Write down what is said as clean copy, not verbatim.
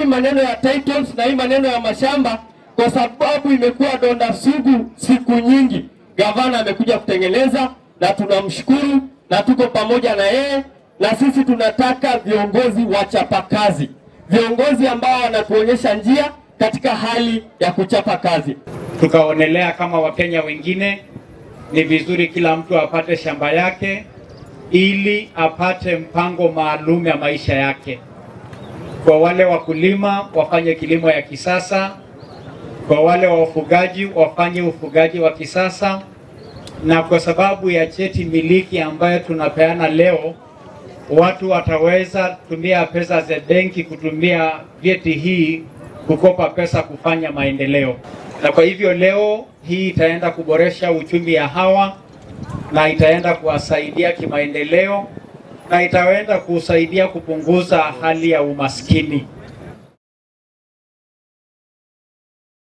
hii maneno ya titles na hii maneno ya mashamba, kwa sababu imekuwa donda sugu siku nyingi, gavana amekuja kutengeneza na tunamshukuru na tuko pamoja na yeye. Na sisi tunataka viongozi wachapakazi, viongozi ambao wanatuonyesha njia katika hali ya kuchapa kazi. Tukaonelea kama Wakenya wengine ni vizuri kila mtu apate shamba yake ili apate mpango maalum ya maisha yake. Kwa wale wakulima wafanye kilimo ya kisasa, kwa wale wafugaji wafanye ufugaji wa kisasa, na kwa sababu ya cheti miliki ambayo tunapeana leo, watu wataweza kutumia pesa za benki, kutumia vyeti hii kukopa pesa kufanya maendeleo. Na kwa hivyo leo hii itaenda kuboresha uchumi ya hawa na itaenda kuwasaidia kimaendeleo na itaenda kusaidia kupunguza hali ya umaskini.